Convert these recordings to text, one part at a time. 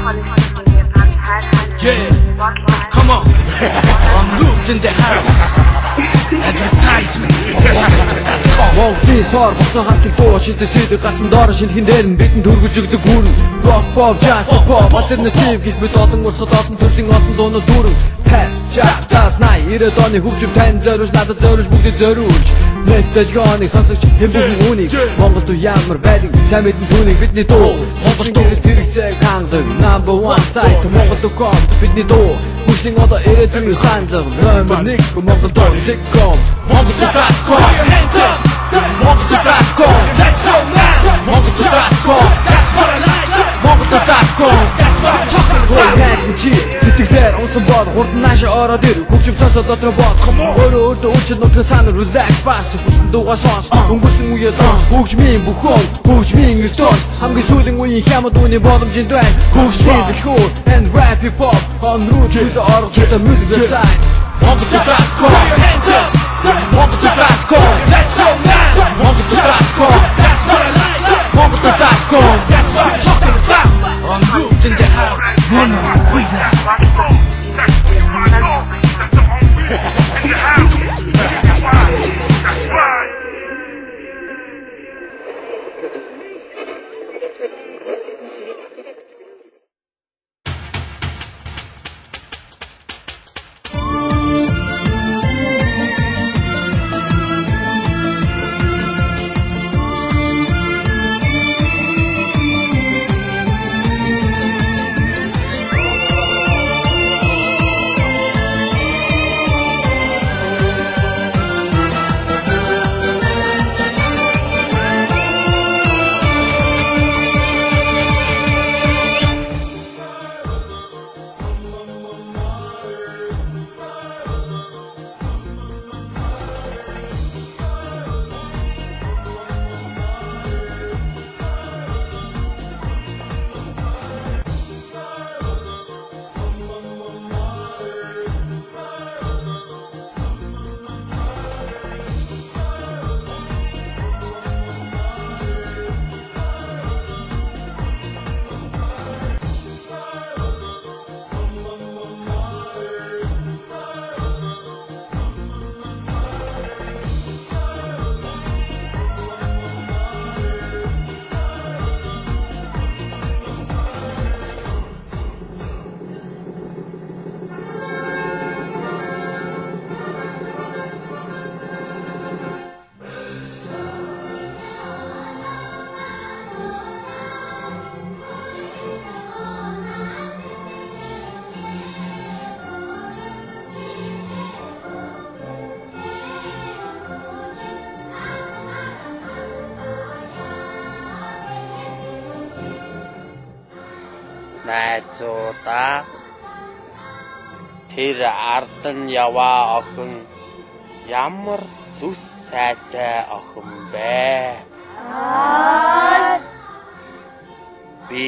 Yeah, come on. I'm Luke in the house. Advertisement for Mongol.com. Монголын сор босон хамтыг дуу шилдэг сэдэг гасан доор шинхэн дээр нь бидэнд хөргөж өгдөг хүрэн. Rock, pop, jazz, pop, alternative гэх мэт олон урсгал олон төрлийн олон дуунууд дүүрэн. 50, 60, 70, 80, 90 оны хөгжим тань зориулж надад зориулж бүгдэд зориулж. Металлионыг сонсогч хэн бүхэн үүнийг Монгол дуу ямар байдаг сайн мэдэн түүнийг бидний дуу. Монгол дуу хэрэгцээг хангадаг number 1 site Mongol.com бидний дуу. Хөгжлийн одоо ирээдүйн хандлага номер 1 Mongol.com. Mongol.com. Put your hands up. Mongol.com. Let's go now. Mongol.com. That's what I like. Mongol.com. That's what I'm talking about. Найз чи сэтгэлээр унсан бод хурдан наашаа ороод ир хөгжим сонсоод дотор бод. Өөрөө өөртөө үйлчил нутгийн санал relax бас хүсэн дуугаа сонс. Өнгөрсөн үеэ донс хөгжмийн бүхэн хөгжмийн ертөнц хамгийн сүүлийн үеийн хямд үүний боломжийн байна. Хөгжмийн дэлхүүр and rap hip hop on route to the org to the music design. Mongol.com. Put your hands up. Mongol.com. Let's go now. Mongol.com. That's what I like. Mongol.com. That's what I'm talking about. I'm Luke in the house. Mono Quizna. That's where you go. That's the only in the house. That's right. Найзуудаа тэр ард нь яваа охин ямар зүс сайтай охин бэ? Би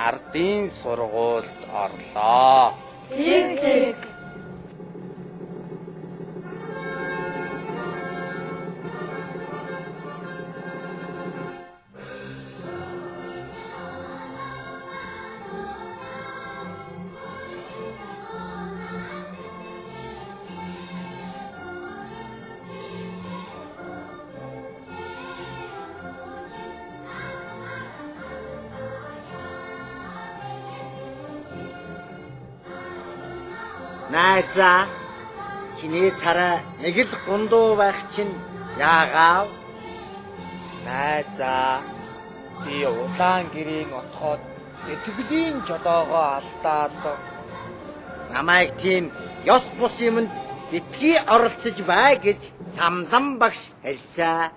ардын сургуульд орлоо. Тэг. Найзаа, чиний царай нэг л гундуу байх чинь яагаав? Найзаа, би улаан гэрийн отхоод сэтгэлийн жолоогоо алдаад. Намайг тийм ёс бус юмд битгий оролцож бай гэж самдан багш хэлсэн.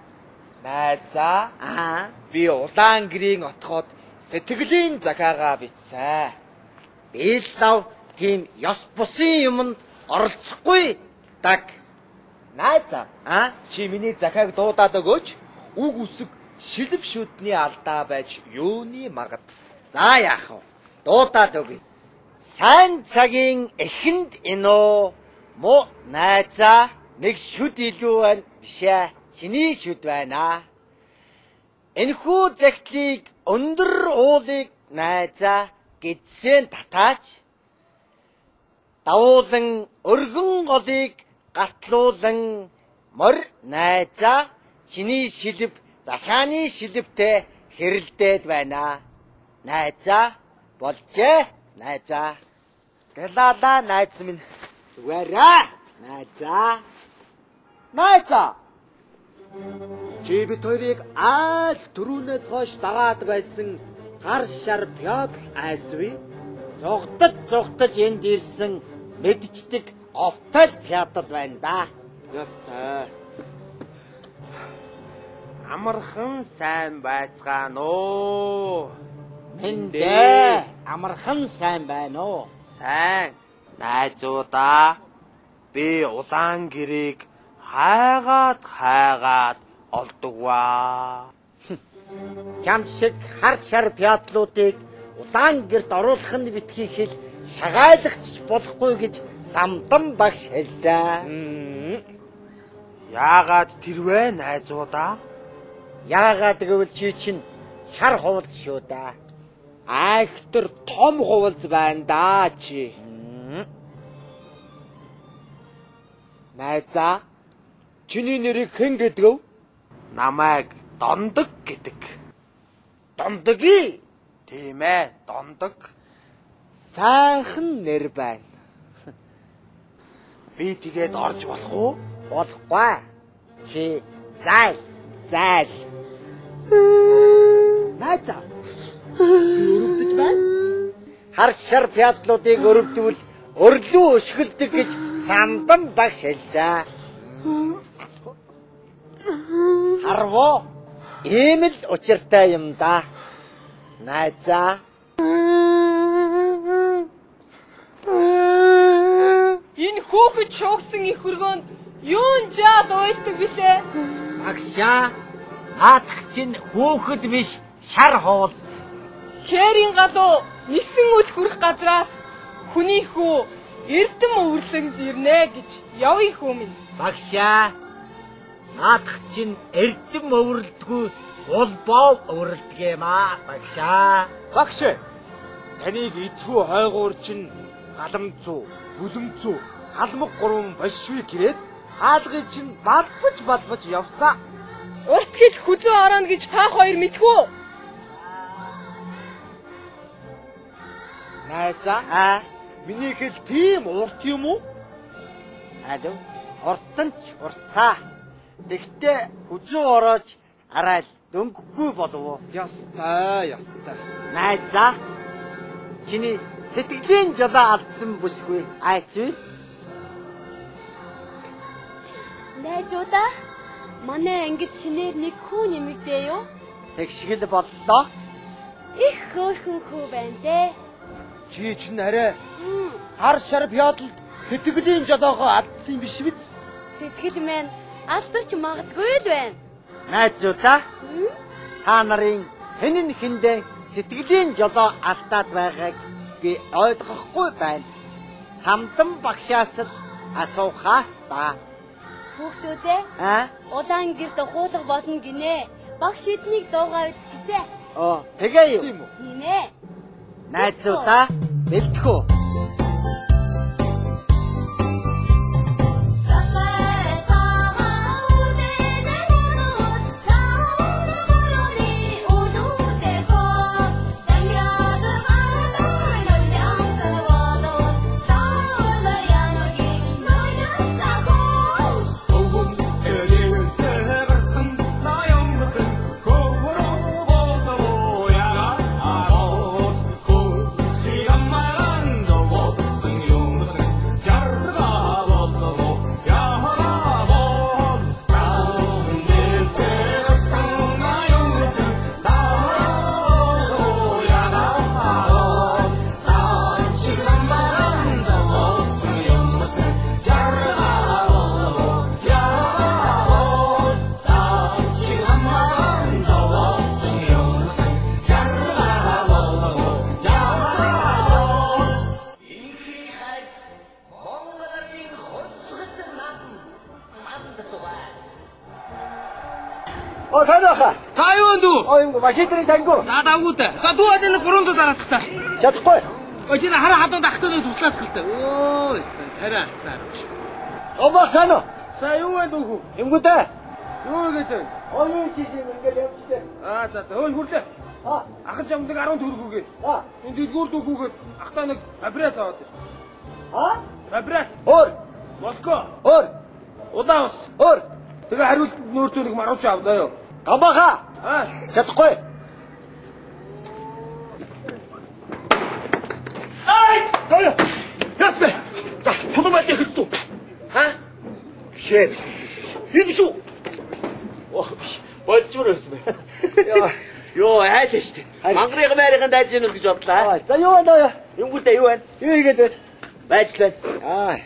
Найзаа, Аа, би улаан гэрийн отхоод сэтгэлийн захаагаа бичсэн. Би л лав тийм ёс бусын юмд оролцохгүй даг. Найзаа, Аа, чи миний захааг дуудаад өгөөч. Үг үсэг шилв шүдний алдаа байж юуны магад. За яах вэ? Дуудаад өгье. Сайн цагийн эхэнд энөө мо найзаа нэг шүд илүү байна биш ээ. Чиний шүд байна. Энэхүү загтлыг өндөр уулыг найзаа Гэдсэн татаач давуулан өргөн голыг гатлуулан морь найзаа чиний шилэв захааны шилэвтэй хэрэлдээд байна. Найзаа болжээ найзаа. Гэлаалаа найз минь. Зүгээрээ найзаа. Найзаа. Чи бит хоёрыг аал түрүүнээс хойш дагаад байсан гар шар пёдл айсвэ. Зугтаж энд ирсэн мэдчдэг овтал пёдл байна да. Ёстой. Амархан сайн байцгаана уу? Мэндэ амархан сайн байна уу? Сайн. Найзуудаа би улаан гэрийг хайгаад олдогваа. Чам шиг хар шар пядлуудыг улаан гэрт оруулах нь битгий хэл шагайлагч болохгүй гэж самдан багш хэлсэн. Яагаад тэрвэ найзуудаа? Яагаад гэвэл чи чинь шар хувалц шүү дээ. Айхтар том хувалц байна да чи. Найзаа, чиний нэрийг хэн гэдэг вэ? Намайг Дондог гэдэг. Дондоги? Тийм ээ, Дондог. Сайхан нэр байна. Би тэгээд орж болох уу? Болохгүй. Чи зайл. Зайл. Найзаа. Би өрөвдөж байна. Хар шар пядлуудыг өрөвдвөл өрлөө өшгөлдөг гэж самдан багш хэлсэн. Харвоо ийм л учиртай юм да. Найзаа. Энэ хүүхэд шуугсан их хөргөөнд юун жаал уйлдаг билээ? Багшаа, наадах чинь хүүхэд биш шар хуулц. Хээрийн галуу нисэн үл хүрэх газраас хүний хүү эрдэм өвөрлөмж ирнэ гэж явъя хүү минь. Багшаа, наадах чинь эрдэм өвөрлөдгүй улбоо өвөрлөдөг юм аа, багшаа. Багш, таныг эцгүй хойгуур чинь галамцуу, бүлэмцүү, галмаг гурван большевик ирээд хаалгыг чинь балбаж явсан. Урт гэл хүзүү орооно гэж та хоёр мэдэх үү? Найзаа, миний хэл тийм урт юм уу? Алив, уртан ч уртаа. Тэгтээ хүзүү ороож арай л дөнгөхгүй болов уу? Ёстой. Найзаа, чиний сэтгэлийн жолоо алдсан бүсгүй айсвэ? Найзуудаа, манай ангид шинээр нэг хүү нэмэгдээ юу? Тэг шиг л боллоо. Их хөөрхөн хүү байна лээ. Чи чинь арай хар шар пядлд сэтгэлийн жолоогоо алдсан юм биш биз? Сэтгэл маань алдарч магадгүй л байна. Найзуудаа, та нарын хэн нь хэндээ сэтгэлийн жолоо алдаад байгааг би ойлгохгүй байна. Самдан багшаас л асуухаас та. Хүүхдүүдээ, улаан гэрт ухуулга болно гинэ. Багш эднийг дуугаа үлдгэсэ. Оо, тэгээ юу? Тийм ээ. Найзуудаа, бэлдэх үү? О, танааха. Та юу вэ дүү? Оо, юм машин дээр тангу. За давгүй та. За дүү один 300 дараах та. Чадахгүй. Ой чи хараа хаданд ахтаа туслаад хэл та. Өө өстой царай алдсаар биш. Гомбах сайн уу? За юу вэ дүүхүү? Юмгүйдээ. Юу гэдэг вэ? Ой юу чийсэн юм ингээл явчихлаа. Аа за за ой хүрлээ. Аа Ахын чамд нэг 10 төгрөг үгээ. Аа Энэ дэлгүүр дүүхүүгээд ахтаа нэг вибрац аваад ир. Аа Вибрац. Өөр. Молко. Өөр. Улаан ус. Өөр. Тэгээ хариултанд нөөртөө нэг марууч ав заяа. Гомбаха. Аа Чадахгүй. Ай! Ой. Яс бэ? За, чулуу байлаа хэцүү. Ха? Биш ээ биш биш биш. Энэ биш үү? Оо, болжмор байсан бэ. Яа. Йоо, айлаа штэ. Мангарын байрын дайж гинүү гэж бодлаа. За юу байна даа? Юмгүйдээ юу байна? Юу хийгээд байна? Байж л байна. Аа.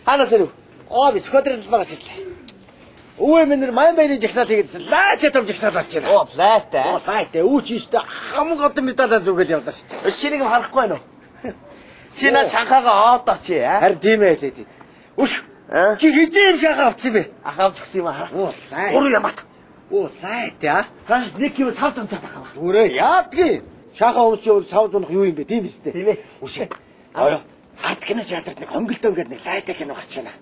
Хаанаас ирв? Аа би Скодрал багаас ирлээ. Өвөө минь нэр майн баярын жагсаал хийгээдсэн. Лайтай том жагсаал болж байна. Оо, лайтай. Оо, лайтай. Үү чи өстө хамаг одоо медалаа зүгэл явлаа шүү дээ. Чи нэг юм харахгүй байна уу? Чи наа шанхаага оодоо чи аа? Харин тийм ээ лээ дээ. Үш. Чи хизээ юм шанхаа авчихсан бэ? Ах авч гисэн юм аа. Оо, лай. Гурав ямаат. Оо, лайтай аа. Ха, нэг юм сав зунцаад байгаа юм. Зүрээ яадгийг. Шанхаа өмсч явал сав зунах юу юм бэ? Тийм үстэй. Тийм ээ. Үш. Аа. Арт кино театрт нэг хонголдон гэдэг нэг лайтай кино гарч байна.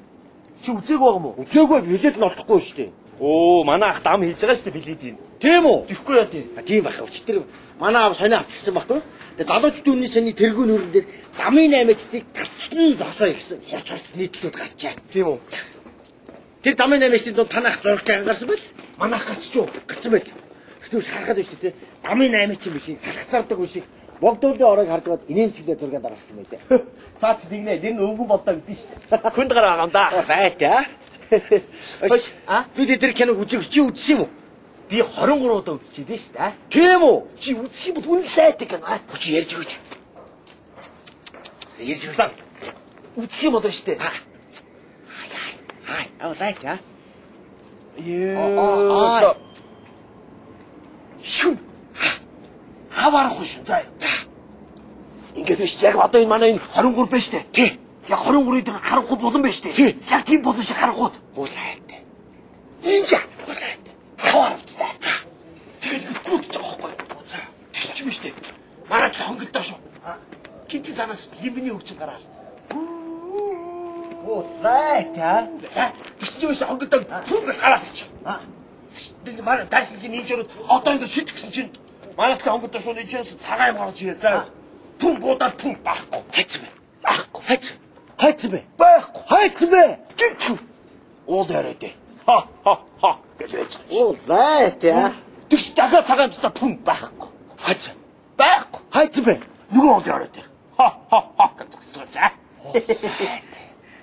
Чи үзээгүй байгаа юм уу? Үзээгүй билет нь олдохгүй шүү дээ. Оо, манай ах дам хийж байгаа шүү дээ билетийг. Тийм үү? Тэхгүй яа тий. Тийм байх. Өчтөр манай аав сонио авчихсан баг туу. Тэгээ залуучдын үнний сони тэргүүн нүрэн дээр дамын наймаачдыг таслан зогсооё гэсэн хурц хурц нийтлүүд гарчаа. Тийм үү? Тэр дамын наймаачдын дунд танах зурагтай гарсан байл. Манай ах гарч юу? Гарсан байл. Тэгтээ харахад биш үү те. Дамын наймаач юм биш. Талхацаардаг биш. Богдуулын оройг харж байгаад инээмсэглээ зураг дараалсан байлээ. Цаа чи тэгнэ. Нэр нь өвгөн болдоо гэдэн шүү дээ. Хүнд гар байгаа юм да. Бай та. Хош, а? Би тэр киног үзег чи үзсэн юм уу? Би 23 удаа үзчихээ шүү дээ. Тийм үү? Чи үзэх юм бол үнэн лайтай кино. Чи ярьж өгөөч. Ярьж өгөө. Үзэх юм бол шүү дээ. Хай, аа лайтай. Ёо. Шүн. Хаваарахгүй шүн. За. Ингээд биш яг одоо энэ манай энэ 23 байна шүү дээ. Тий. Яг 23-ийн дээр харанхуй булан байна шүү дээ. Яг тийм булан шиг харанхуйд. Булайтай. Энд жаа. Булайтай. Хаваар авцтай. Тэгэл гүйтж байгаа байхгүй юу? Тэгсэн чинь биш үү? Манай л хонголдоо шүү. Гинти занаас лимбний хөгжим гараал. Булайтай. Тэгсэн чинь биш хонголдоо түр гараад ирчих. Тэгсэн манай дайсны инженерүүд одоо ингэ шид гэсэн чинь манай л хонголдоо шүү инженерс цагаан юм гарч ирээ. За. Түн буудаад түн байхгүй. Хайцсан бэ? Байхгүй. Хайцсан. Хайцсан бэ? Байхгүй. Хайцсан бэ? Гинт. Уул яриад. Ха ха ха гэж байж. Улайтай. Тэгс дахиад цагаан цэцээ түн байхгүй. Хайцсан. Байхгүй. Хайцсан бэ? Нөгөө уул яриад. Ха ха ха гэж зогсож байгаа.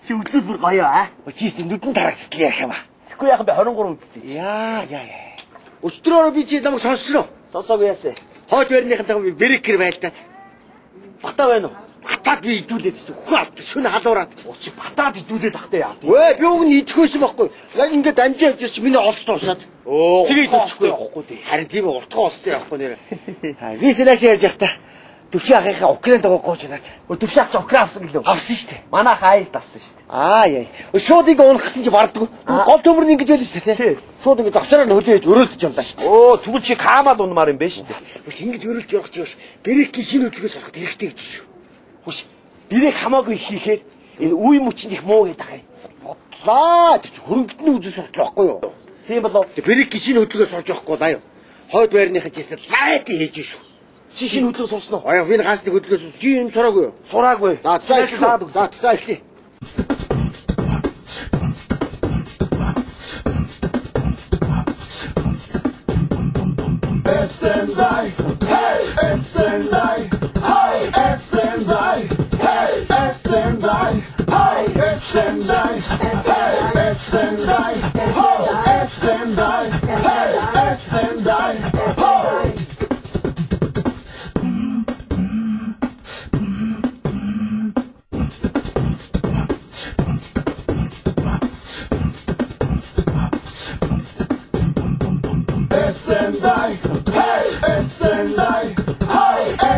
Чи үзэл бүр гоё аа. Чийс нүдэн дарагдтал ярих юм аа. Тэгэхгүй яхан бэ 23 үзсэн. Яа яа яа. Өчтөрөөр би чи намайг сонссон уу? Сонсоогүй яасан. Хойд байрныхантайгаа би брекер байлдаад. Бата байна уу? Батаад би идүүлээд чи хөхөө алд шүн халуураад. Оо чи батаад идүүлээд ахтай яа. Вэ би уг нь идэхөөсөн байхгүй. Яг ингээд амжаа явж чи миний олс дуусаад. Оо тэгээ идэхгүй явахгүй дээ. Харин тийм уртхан олстой явахгүй нэр. Би сэлаш ярьж явах та. Төвшин ахынхаа Украинд байгаа гооч надад. Өө төвшин ах чи Украин авсан гэлөө? Авсан шүү дээ. Манай ах айст авсан шүү дээ. Аа яа. Шууд ингээ унах гэсэн чи бардаггүй. Гол төмөр нь ингэж байлаа шүү дээ. Шууд ингээ завсараар нь хөлөө хийж өрөөлдөж явлаа шүү дээ. Өө тэгвэл чи камал унмаар юм бэ шүү дээ. Үс ингэж өрөөлж явах чи брэкийн шинэ хөдөлгөөс ороход хэрэгтэй гэж шүү. Хүш брэк хамаагүй хийхээр энэ үе мөчөнд их муу гэдэг ах юм. Бодлаа. Тэр чи хөрөнгөт нь үзэн суртлаа байхгүй юу? Тийм болов. Брэкийн шинэ хөдөлгөөс орж явахгүй лаа юу. Хойд байрныхын чийсэн лайт хийж шүү. Чи шинэ хөдөлгөөн сурсан уу? Аа би ганц нэг хөдөлгөөн сурсан. Чи юм сураагүй юу? Сураагүй. За за эхлэе. За за эхлэе. Hey, SNI, hey, SNI, hey, SNI, hey, SNI, hey, SNI, ho, SNI, hey, SNI, ho. SNI, hey, SNI, hey,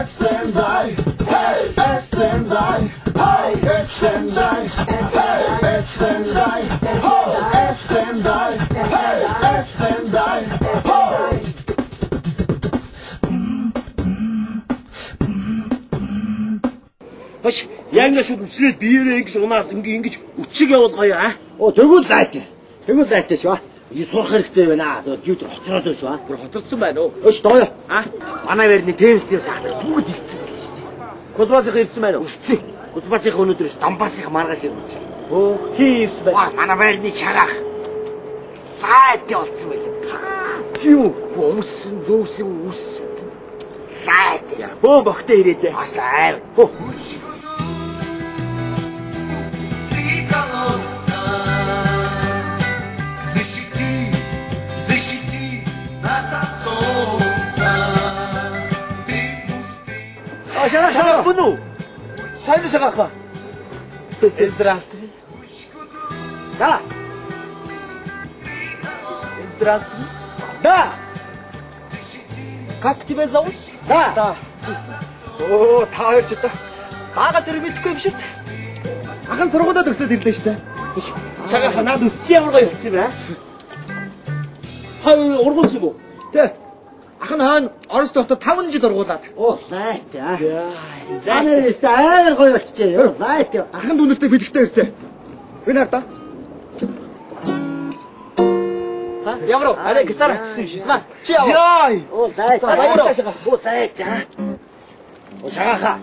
SNI, hey, SNI, hey, SNI, hey, SNI, ho, SNI, hey, SNI, ho. Хош яг ингэ шууд өсрээд биеэрээ ингэж унаас ингэ ингэж өчиг явуул гоё аа. Оо тэгвэл лайт. Тэгвэл лайт шүү. И сурах хэрэгтэй байна. Жив хоцроод байна шүү. Бүр хоцорсон байна уу? Өш дооё. А? Манай байрны теннис дээр сахнах бүгд илцсэн байл шүү дээ. Кузбасынх ирсэн байна уу? Ирсэн. Кузбасынх өнөөдөр Донбассынх маргааш ирсэн. Өө хин ирсэн байна. Манай байрны шагаах. Лайт болсон байл. Тийм өмсөн зөөсөн үс. Лайт. Бөө богтой ирээд. Бас аав. Хөө. Шагаах мөн үү? Сайн шагаах. Здравствуй. Да. Здравствуй. Да. Как тебя зовут? Да. Да. Оо, та хоёр ч одоо багаас өрөө мэдэхгүй юм шиг. Ахан сургуулаа төгсөөд ирлээ шүү дээ. Шагаах наад өсч ямар гоё болсон юм бэ? Хоёр ургуулсан юм уу? Тэ. Ах нь хойно Орос тогтоо 5 жил ургуулад. Оо, лайт аа. Та нар өстө амар гоё болчихжээ. Лайт. Ахын дүнэлтээ бэлэгтэй ирсэн. Би нар та. Ямар уу? Арай гитар авчихсан юм шиг. Чи яв. Яа. Оо, лайт. Оо, лайт аа. Оо, шагаахаа.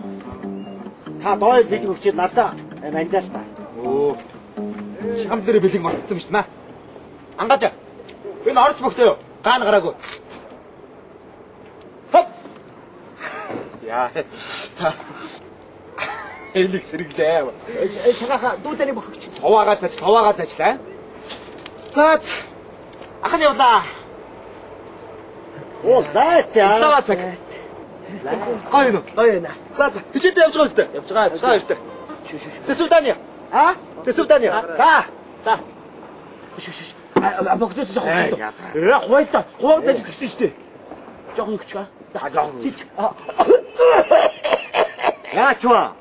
Та дооё бэлэг өгчөөд надаа мандал та. Оо. Шам дээр бэлэг мартсан юм шүү дээ. Ангааж. Энэ Орос бөхтэй юу? Гаан гараагүй. Хоп. Яа. За. Элэг сэргэлээ. Шагаахаа дүүдэний бөхөгч. Хуваагаа зажил, хуваагаа зажил аа. За. Ах нь явлаа. Оо, лайт аа. Лава цаг. Гоё юу? Гоё байна. За за. Хичээлдээ явж байгаа үстэй. Явж байгаа. За баяртай. До свидания. А? До свидания. Да. Да. Шш шш. А богдоос жоох юм. Э, хуваатай. Хуваатай гэсэн шүү дээ. Жохон өгч га. За, жоохон. Яач вэ?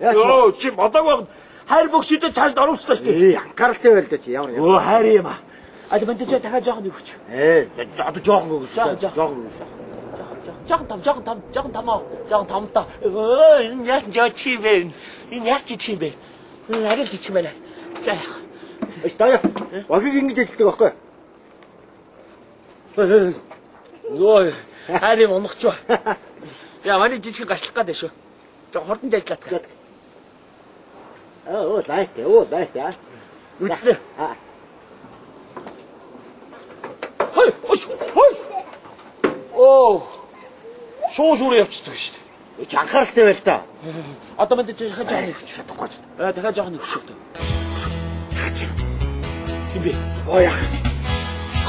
Яач вэ? Йоо, чи бодог баг. Хайр бог шидэ цааш оруулчлаа шүү дээ. Ээ, анхааралтай байл даа чи ямар юм. Өө, хайр юм аа. А мэн чи дахиад жоохон өгч. Ээ, одоо жоохон өгч. Жоохон өгч. Жоохон том, жоохон том, жоохон том аа. Жоохон том та. Өө, энэ яасан жоо чи бэ? Энэ яас чи чи бэ? Энэ арай жижиг байна. За яах. Эш таа. Багийг ингэж ажилтдаг байхгүй. Өө, хайр юм унахч ба. Яа, манай жижиг гашлах гад шүү. Жоо хурдан ажиллаад. Оо, лайт. Оо, лайт аа. Үзнэ. Аа. Хой, ош, хой. Оо. Шуу шуур явчихдаг шүү дээ. Чи анхааралтай байл та. Одоо мэн чи дахиад жоохон өгч. Чадахгүй. Аа, дахиад жоохон өгч шүү дээ. Юм бэ? Оо яах.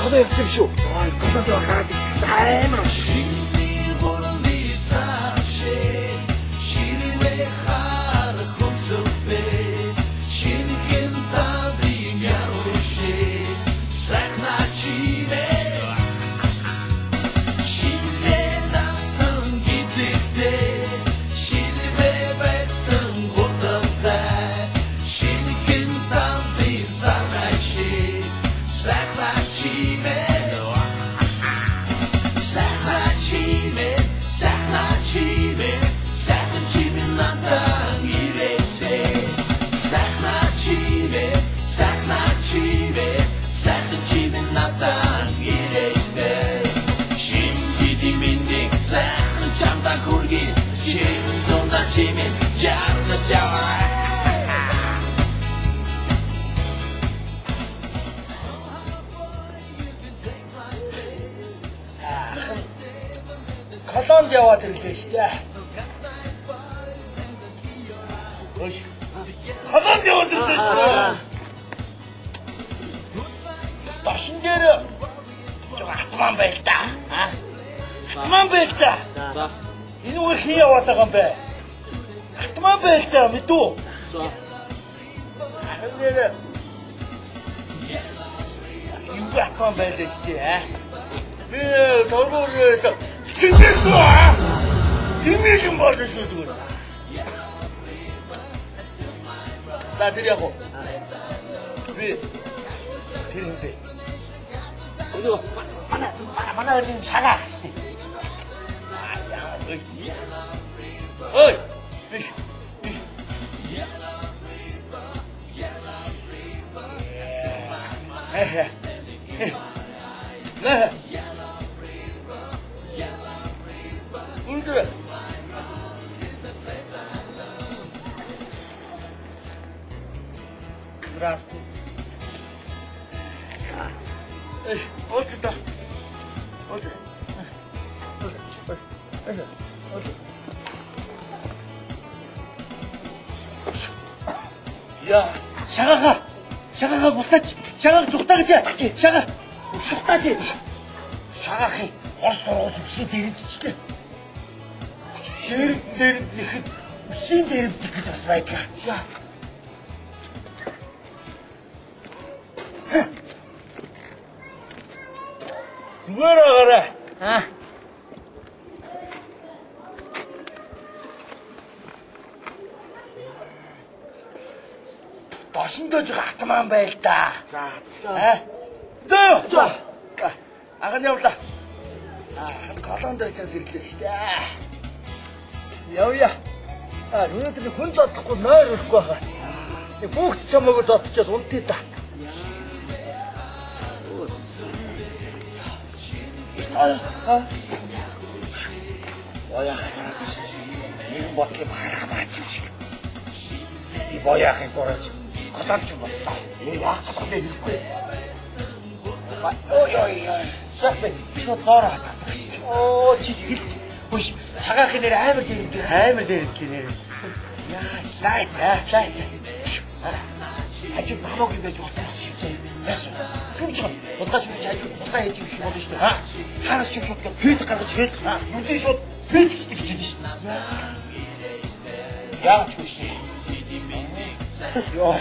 Коло явчих юм шүү. Ой, коло гараад ирсэн амар. Колонд яваад ирлээ шүү дээ. Өш. Колонд яваад ирлээ шүү дээ. Дошин дээр жоо атман байл та. Аа. Атман байл та. За. Энэ үгээр хий яваад байгаа юм бэ? Атман байл та мэдүү? За. Ахын дээр бас юм атман байлаа шүү дээ. Аа. Би торгуур Тэмээг аа. Тэмээг юм болно шүү зүгээр. За тэр яг уу. Би тэр юм бэ. Өнөө манай манай өрийн шагаах шүү дээ. Аа яа Ой. Нэ. Үнэ. Здравствуй. Эй, уулзъя. Уулзъя. Яа, шагаага. Шагаага бултаач. Шагааг зүхтаач. Шагаа. Шухтаач. Шагаахын Орос дургуул үсийн дэрэмдчихлээ. Дэрэмд нэхэд үсийн дэрэмдэх гэж бас байдаг. Яа. Зүгээр байгаарай. Аа. Дошиндоо жоо атман байл та. За. За. За. За. Агаа нь явлаа. Аа, колонд байж байгаа ирлээ шүү дээ. Явъя. Аа, өнөөдөр хүн зодохгүй нойр өрөхгүй байхаа. Нэг бүгд чамаагүй зодчиход унтъя та. Аа. Бояах биш. Нэгэн бодлын бахарах баач юм шиг. Би бояахыг борож колонд ч боллоо. Яах гэдэг вэ хэрэггүй. Ой ой ой. Зас бэ. Шууд гоороо хатгадаг шүү дээ. Оо чи хэл. Хөөш чагаахын нэр амар дэрэмдээ. Амар дэрэмдээ нэр. Яа, лайт, лайт. Хажууд хамаагүй байж болсон шүү дээ. Яасан. Юу ч юм. Хулгайч би хажууд хулгай хийж юм болно шүү дээ. Хараас ч шууд ингээд фэд гаргаж ирээд нүдэн шууд фэд гэж хэлж шүү дээ. Яач вэ шүү. Йоо.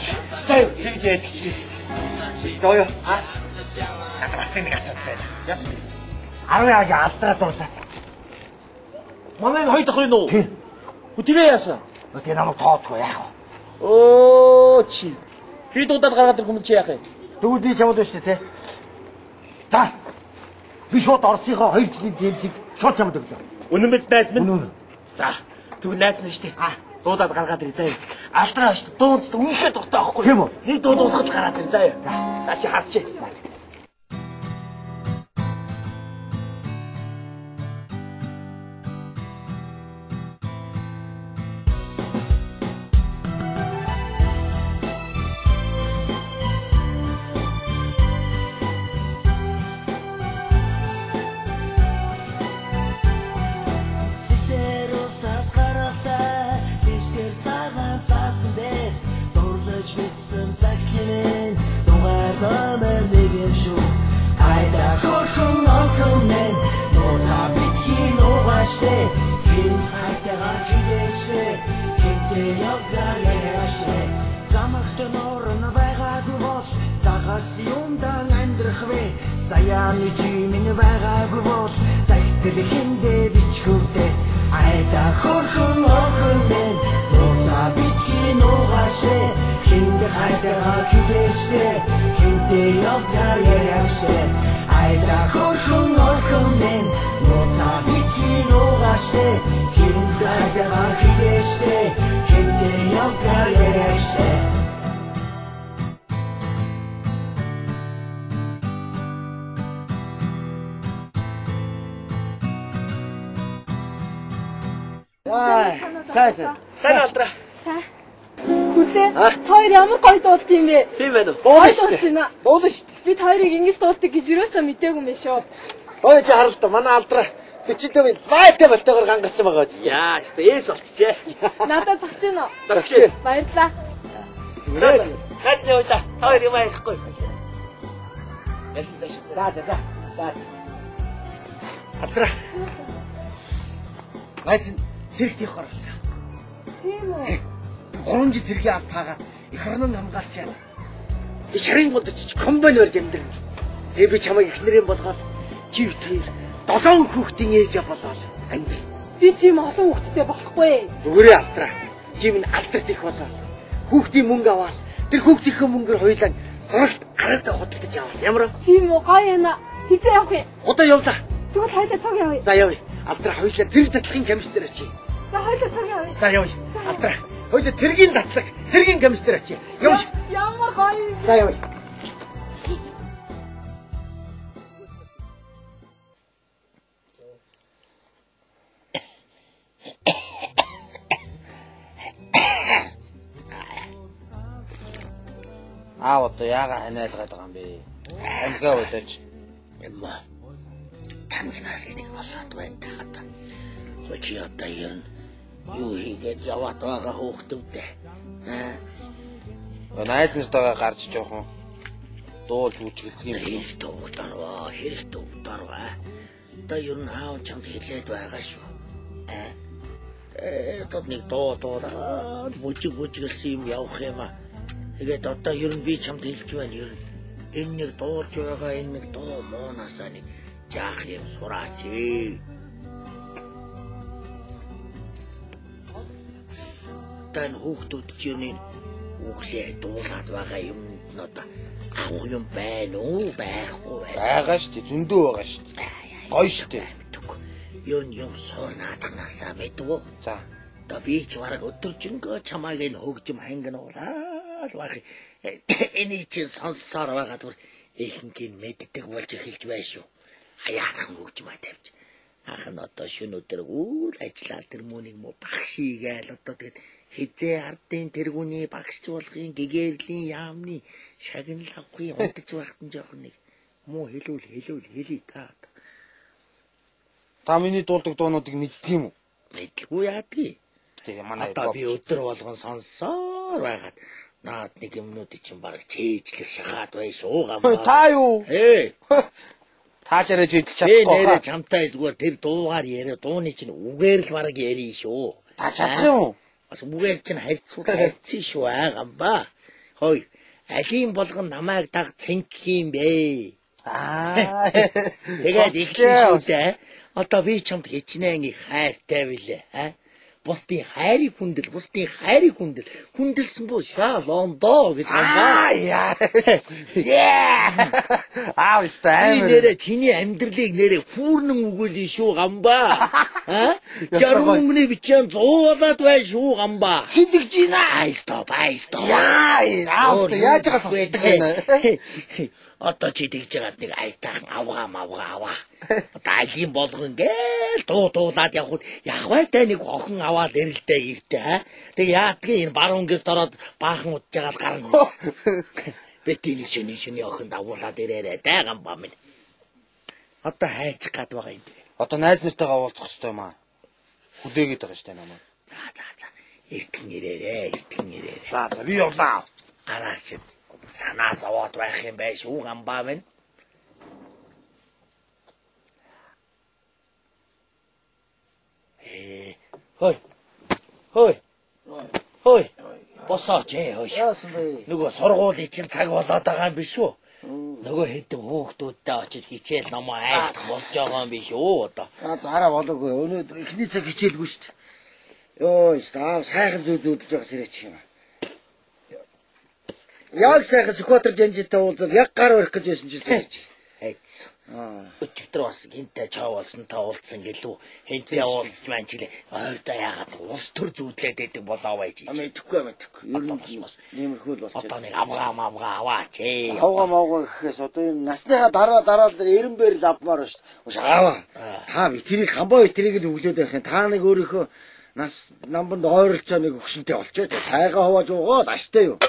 За юу тэгж ядчихсан шүү дээ. Доо. Надад бас нэг асуудал байна. Яасан бэ? 10 агийн алдраа дуудлаа. Манай хоёр давхрын нуу. Тэгээ яасан? Тэгээ намайг тоодгүй яах вэ? Өө чи. Би дуудаад гаргаад ирэх юм чи яах вэ? Тэгвэл би чамд байна шүү дээ, тэ? За. Би шууд Оросынхоо 2 жилийн гэмсийг шууд чамд өглөө. Үнэн биз найз минь? Үнэн. За. Тэгвэл найз нь шүү дээ. Дуудаад гаргаад ир заяа. Алдраа шүү дээ. Дууцд үнэхээр дуртай байхгүй. Тийм үү? Нэг дуу дуусахад гараад ир заяа. За чи харчээ. Сайн алдраа. Сайн. Хүлээ. Та хоёр ямар гоё дуулт юм бэ? Тийм байна уу? Дуулна шүү дээ. Дуулна шүү дээ. Би та хоёрыг ингэж дуулдаг гэж юусоо мдээгүй юм шүү. Доо чи харал та манай алдраа 45 лайтай болтойгоор гангарсан байгаа ч. Яа, шүү дээ. Эс болчихжээ. Надад зогч гин үү? Зогч гин. Баярлалаа. Хайц нэ уйда. Та хоёр юм ярихгүй. Ярьсан даа шүү. За за за. За. Алдраа. Найз цэрэгт явах оруулсан. Тийм үү? 3 жил цэргийн алт хаагаад эх орноо хамгаалчаа. Шарын голд очиж комбайн барьж амьдрна. Тэгээ би чамайг эхнэрийн болгоод чи бит хоёр 7 хүүхдийн ээж болоод амьдрна. Би тийм олон хүүхэдтэй болохгүй. Өгөөрэй алдраа. Чи минь алдарт их болоод хүүхдийн мөнгө аваад тэр хүүхдийнхээ мөнгөөр хоёулаа зурагт арга худалдаж аваад ямар вэ? Тийм үү, гоё юм аа. Хизээ явах юм. Одоо явлаа. Тэгвэл хоёулаа цуг явъя. За явъя. Алдраа хоёулаа зэрэг датлахын комисс дээр очие. За хоёулаа цэрэг авъя. За явъя. Алдраа. Хоёулаа цэргийн датлах, цэргийн комисс дээр очие. Явж. Ямар гоё юм. За явъя. Аа одоо яагаад ханиалгаад байгаа юм бэ? Тамхиа удаач. Юм. Тамхинаас л нэг босоод байна та. Чи одоо ер нь юу хийгээд яваад байгаа хөөхтөвдөө. Аа. Найз нартайгаа гарч жоохон дуулж үжиглэх юм. Хэрэг дуударваа, хэрэг дуударваа. Одоо ер нь аав чамд хэлээд байгаа шүү. Аа. Одоо нэг дуу дуулаад бүжиг бүжиглсэн юм явах юм аа. Тэгээд одоо ер нь би чамд хэлж байна ер нь. Энэ нэг дуулж байгаа энэ нэг дуу муунаасаа нэг жаах юм сураач ээ. Одоо энэ хүүхдүүд чинь энэ үглээ дуулаад байгаа юмд нь одоо авах юм байна уу байхгүй байна. Байгаа шүү дээ, зөндөө байгаа шүү дээ. Гоё шүү дээ. Ер нь юм сурнаадахнаасаа мэдвүү. За. Одоо би ч бараг өдөржингөө чамайг энэ хөгжим хангинуулаад байх. Энийг чинь сонссоор байгаа түр ихэнх нь мэддэг болж эхэлж байна шүү. Хаяахан хөгжмөө тавьж. Ах нь одоо шөнө өдөр үйл ажиллаад тэр мөнийг мө багш ийгээл одоо тэгээд хизээ ардын тэргүүний багш болгохын гэгэрлийн яамны шагнал авахын унтаж байхад нь жоохон нэг муу хэлүүл хэлүүл хэлий та. Та миний дуулдаг дуунуудыг мэддэг юм уу? Мэдлгүй яадгийг. Тэгээ манай одоо би өдөр болгон сонссоор байгаад наад нэг юмнуудыг чинь бараг чийжлэх шахаад бай шуугамаа. Та юу? Ээ. Та чараа чийдэл чадахгүй. Би нэрээ чамтай зүгээр тэр дуугаар яриа дууны чинь үгээр л бараг ярий шүү. Та чадах юм уу? Бас үгээр чинь харьцуул харьцсан шүү аа гамбаа. Хой алийн болгон намайг даг цэнх юм бэ. Аа. Тэгээд эхлэн шүү дээ. Одоо би чамд хичнээн их хайртай билээ. Аа? Бусдын хайрыг хүндэл, бусдын хайрыг хүндэл. Хүндэлсэн бо шалондоо гэж гамбаа. Аа яа. Яа. Аа өстой амар. Би нэрээ чиний амьдралыг нэрээ хүүрнэн өгөөлөө шүү гамбаа. Аа? 60 өмнө бичэн 100 болоод бай шүү гамбаа. Хидэг жина. Ай стоп, ай стоп. Яа, аа өстой яаж байгаа сонсдог байна. Одоо чи тэгж яагаад нэг аятайхан авгаа мавгаа аваа. Одоо алийн болгон гээл дуу дуулаад явхад явах тай нэг охин аваад эрэлтэй гэртээ аа. Тэг яадгийн энэ баруун гэрт ороод баахан удаж байгаа л гарна. Бити нэг шинэ шинэ охин дагуулад ирээрэй даа гамбаа минь. Одоо хайчих гад байгаа юм бэ. Одоо найз нартайгаа уулзах хэрэгтэй юм аа. Хүлээгээд байгаа шүү дээ намайг. За за за. Эртхэн ирээрэй, эртхэн ирээрэй. За за би явлаа. Араас чи санаа зовоод байх юм байш үү гамбаа минь. Хой. Хой. Хой. Босооч ээ хой. Яасан бэ? Нөгөө сургуулийн чинь цаг болоод байгаа юм биш үү? Нөгөө хэдэн хүүхдүүдтэй очиж хичээл номоо айлтах болж байгаа юм биш үү одоо. Аа зараа болоогүй. Өнөөдөр эхний цаг хичээлгүй шүү дээ. Йоо, став сайхан зүү зүүдэлж байгаа сэрээчих юм. Яг сайхан Сүхбаатар жанжинтай уулзал яг гар барих гэж байсан чинь сэрээч. Хайц. Аа. Өчигдөр бас гинтэй чоо болсон та уулзсан гэлүү. Хэнтэй уулзч маань чиглээ. Ойрдоо яагаад улс төр зүүдлээд байдаг болоо байж. Мэдэхгүй мэдэхгүй. Ер нь бас иймэрхүү л болчих. Одоо нэг авгаа мавгаа аваач ээ. Авгаа мавгаа гэхээс одоо энэ насныхаа дараа дараа л эренбэр л авмаар байна шүү дээ. Уш аава. Та ветерийг хамбаа ветерийг л өглөөд байх юм. Та нэг өөрийнхөө нас намбанд ойролцоо нэг өгшөнтэй болчихоо. Цайгаа хувааж уугаад аштай юу.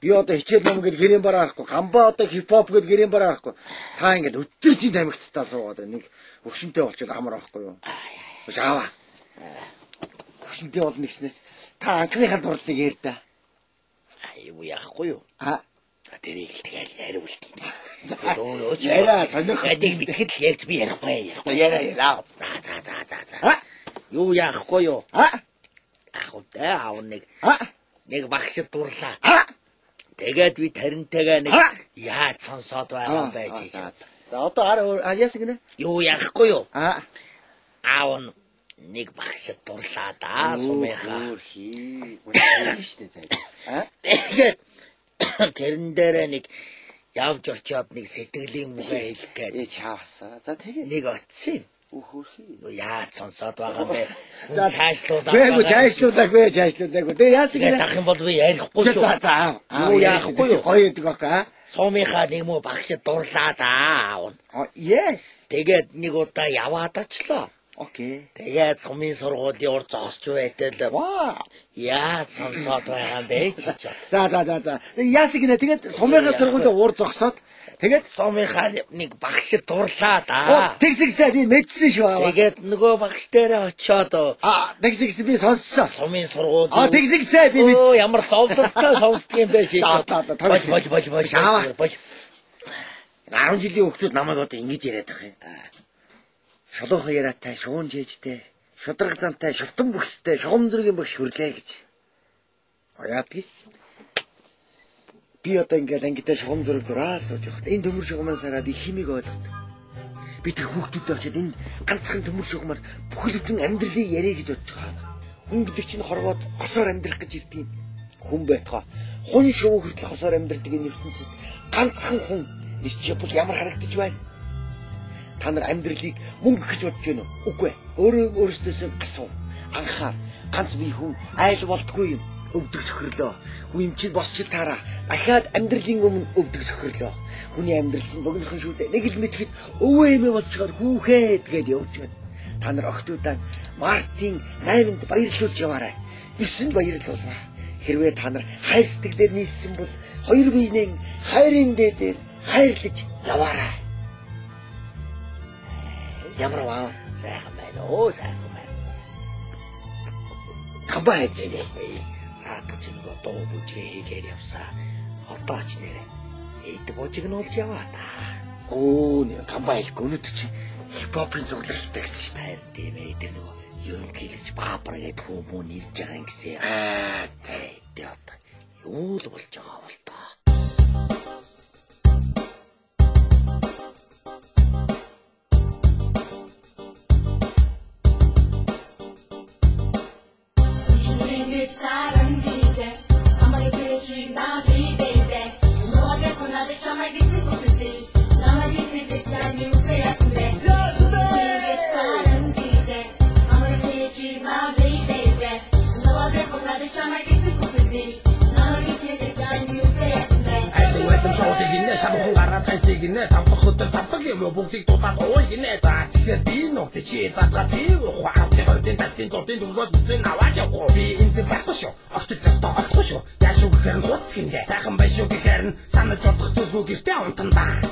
Би одоо хичээл ном гэж гэрийн бараа харахгүй, гамбаа одоо хипхоп гэж гэрийн бараа харахгүй. Та ингээд өдөржин тамхитаа суугаад нэг өгшөнтэй болчиход амар байхгүй юу? Уш аава. Өгшөнтэй болно гэснээс та анхныхаа дурлалыг яар да. Аюу яахгүй юу? А тэрийг л тэгэл яриулт. Өө яриа сонирхол нэг мэтгэл ярьж би ярихгүй. За яриа яриа. За за за за. Юу яахгүй юу? А ах удаа аав нэг. А нэг багш дурлаа. А Тэгээд би таринтайгаа нэг яаж сонсоод байгаа юм байж хийж. За одоо ар яасан гинэ? Юу яахгүй юу? А аав нь нэг багш дурлаа да сумынхаа. Өөр хий. Үнэ штэ зай. А тэгээд тэрэн дээрээ нэг явж очиод нэг сэтгэлийн үгээ хэлэх гээд. Ээ чаавсаа. За тэгээд нэг очсон юм. Үхөрхий. Яаж сонсоод байгаа юм бэ? За цаашлуулаа. Бэгүй цаашлуулаагүй цаашлуулаагүй. Тэгээ яасан гэнэ? Тах юм бол би ярихгүй шүү. За за. Юу яахгүй юу? Гоё гэдэг баг аа. Сумынхаа нэг муу багш дурлаа да аав. Yes. Тэгээд нэг удаа яваад очлоо. Окей. Тэгээд сумын сургуулийн ур зогсож байтал. Ваа. Яаж сонсоод байгаа юм бэ чи чи. За за за за. Яасан гинэ? Тэгээд сумынхаа сургуулийн ур зогсоод тэгээд сумынхаа нэг багш дурлаа да. Тэгсэгсээ би мэдсэн шүү аа. Тэгээд нөгөө багш дээрээ очиод аа тэгсэгсээ би сонссон. Сумын сургууль. Аа тэгсэгсээ би мэдсэн. Өө ямар зовлонтой сонсдг юм бэ чи. За за болж болж болж болж. Аава. 10 жилийн хүүхдүүд намайг одоо ингэж яриад байгаа юм. Шулуухан яриатай, шуун жээжтэй, шудраг зантай, шовтон бүхстэй, шугам зэргийн багш хүрлээ гэж. Яадгийг. Би одоо ингээл ангидаа шугам зураг зураа сууж явахад энэ төмөр шугаман сараад их химиг ойлгодог. Би тэр хүүхдүүдэд очиод энэ ганцхан төмөр шугамар бүхэл бүтэн амьдралыг яриа гэж бодож байгаа. Хүн гэдэг чинь хорвоод хосоор амьдрах гэж ирдэг юм. Хүн байтугай. Хун шувуу хүртэл хосоор амьдрдаг энэ ертөнцид ганцхан хүн нисчээ бол ямар харагдаж байна? Та нар амьдралыг мөнгө гэж бодож байна уу? Үгүй ээ. Өөрөө өөрсдөөсөө асуу. Анхаар ганц бие хүн айл болдгүй юм. Өвдөг сөхрлөө. Хүн юм чинь босч таараа. Дахиад амьдралын өмнө өвдөг сөхрлөө. Хүний амьдрал чинь богинохон шүү дээ. Нэг л мэтгэд өвөө эмээ болцохоор хүүхэд гээд явж байна. Та нар охтуудаа мартын 8-нд баярлуулж яваарай. 9-нд баярлуулваа. Хэрвээ та нар хайр сэтгэлээр нийлсэн бол хоёр биенээ хайрын дээдээр хайрлаж яваарай. Ямар ваа? Сайхан байна оо, сайхан байна. Камба хайцсан. Цаадах чи нөгөө дуу бүжгээ хийгээд явсан. Одоо ч нэрэ эд бужигнуулж яваа та. Өө, нэр камба хэлэхгүй өнөөдөр чи хипхопын цугларалтай гэсэн шүү дээ. Тийм ээ, тэр нөгөө ерөнхийлөгч Баабар гэдэг хүмүүн ирж байгаа юм гэсэн. Аа, тэ одоо юу л болж байгаа бол тоо. Шамхан гараад хайсыг гинэ тав дахь өдөр савдаг юм уу бүгдийг дуудаад ууй гинэ. За тэгэхээр би ногт чи задгаа тийм ухаан 20-ын 70-ын 100-ын 4-өөс бүсийн аваад явах уу би энд байхгүй шүү. Огтод ёстой олохгүй шүү. Яа шүү гэхээр нь хууц гинэ. Сайхан бай шүү гэхээр нь санаж бодох зүйлгүй гэртээ унтандаа.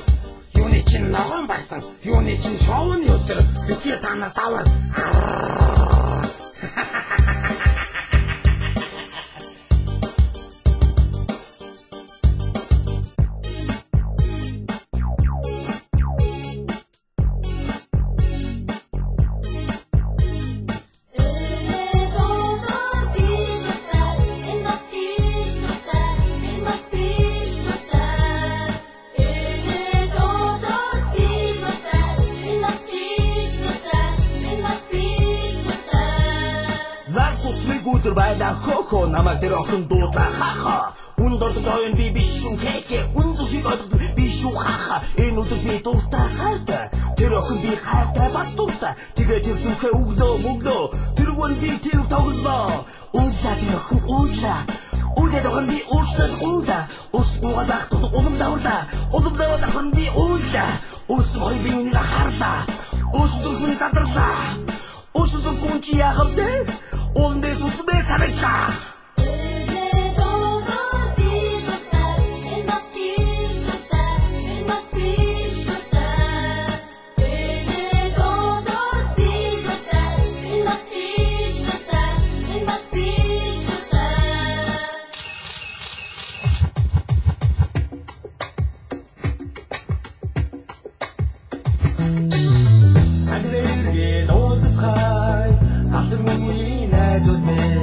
Юуны чинь ногоон барсан, юуны чинь шоуны өдөр битгий та нар давар. Хөө намайг тэр охин дуудлаа хаха. Үн дордог оюун би биш шүү хэхэ. Үн зүхийг ойлгодог би шүү хаха. Энэ өдөр би дуртай хайртай. Тэр охин би хайртай бас дуртай. Тэгээ тэр зүхээ өглөө мөглөө. Тэрүүн би тэр тоглоо. Уудлаа тэр охин уудлаа. Уудлаа охин би уучлал гуйлаа. Уучлал байх тул улам давлаа. Улам даваад охин би уудлаа. Уучлал хоёр би үнийг харлаа. Уучлал хүн задарлаа. Уучлал хүн чи яхав дээ? Ундээс усмээ санагдлаа. Англи иргэн уулзацгаая. Алтан мөнгөний найзууд минь.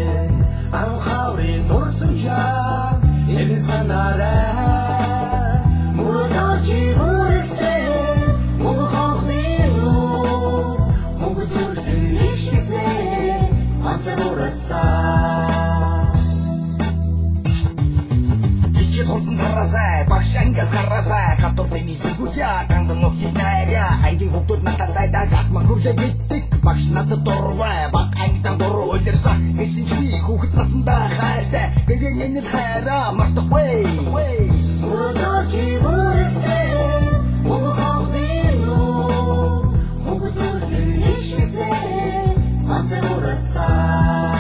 Эсэргүүцээ дандаа нөхдөд найраа ангийн хүүхдүүд надад сайдаа гатма хүрлээ гэдэг багш надад дурвай баг ангидан дуруу улирсан гэсэн чи би хүүхэд насандаа хайртай гэгэн энэ л хайраа мартахгүй. Өрөөдөр чи бүрсэн мөнгө хавдino мөнгө зүрхэн ишмэзээ мацар урастаа.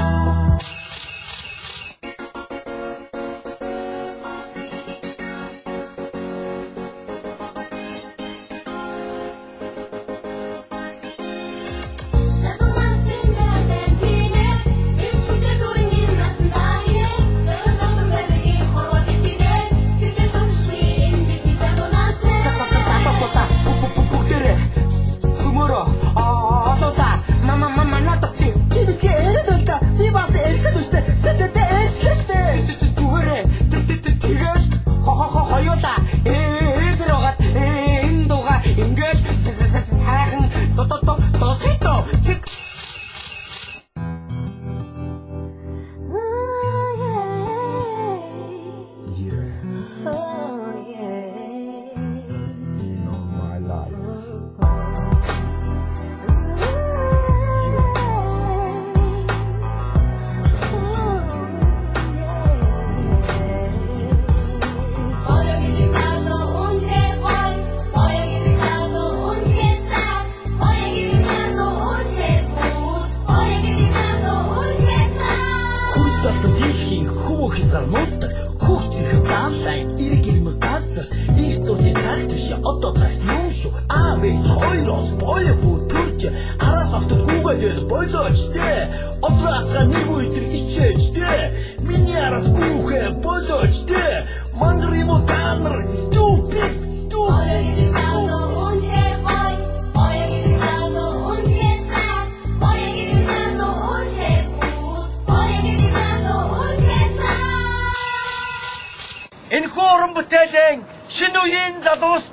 Энэхүү уран бүтээлийн шинэ үеийн залуус,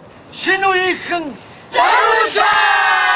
шинэ үеийнхэн зориулаа!